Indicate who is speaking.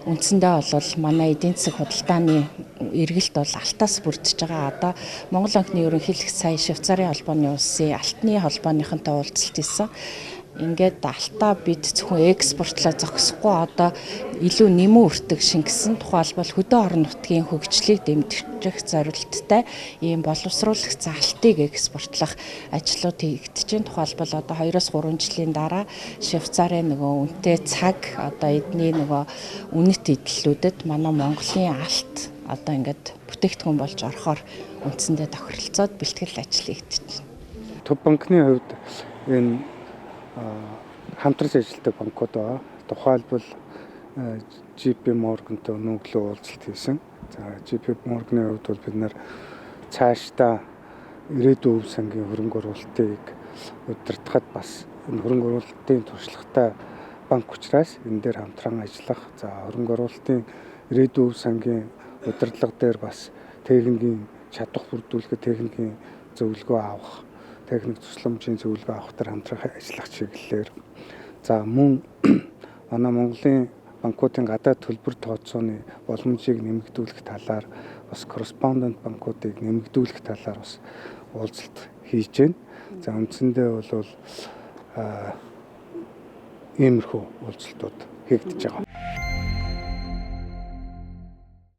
Speaker 1: Үндсэндээ бол манай эдийн засаг худалдааны эргэлт бол алтаас бүрдэж байгаа. Одоо Монгол банкны ерөнхийлөгч сая Швейцарын холбооны улсын алтны холбооныхонтой уулзалт хийсэн. Ингээд алтаа бид зөвхөн экспортлоо зогсохгүй, одоо илүү нэмэн өртөг шингэсэн, тухайлбал хөдөө орон нутгийн хөгжлийг дэмжих зорилттой ийм боловсруулагдсан алтыг экспортлох ажлууд хийгдэж байна. Тухайлбал одоо 2-3 жилийн дараа Швейцарын нөгөө үнэтэй цаг, одоо эдний нөгөө үнэт эдлэлүүдэд манай Монголын алт одоо ингээд бүтээгдэхүүн болж орохоор үндсэндээ тохиролцоод бэлтгэл ажил хийгдэж байна.
Speaker 2: Төв банкны хувьд энэ хамтарч ажилладаг банкуд байгаа. Тухайлбал JP Morgan-тай өнөөглөө уулзалт хийсэн. За, JP Morgan-ы хувьд бол бид нар цаашдаа ирээдүйн өв сангийн хөрөнгө оруулалтыг удирдахад бас энэ хөрөнгө оруулалтын туршлагатай банк учраас энэ дээр хамтран ажиллах, за, хөрөнгө оруулалтын ирээдүйн өв сангийн удирдлага дээр бас техникийн чадвар бүрдүүлэхэд техникийн зөвлөгөө авах, техник тусламжийн зөвлөгөө авах дээр хамтран ажиллах чиглэлээр, за, мөн манай Монголын банкуудын гадаад төлбөр тооцооны боломжийг нэмэгдүүлэх талаар, бас корреспондент банкуудыг нэмэгдүүлэх талаар бас уулзалт хийж байна. За, үндсэндээ бол иймэрхүү уулзалтууд хийгдэж байгаа.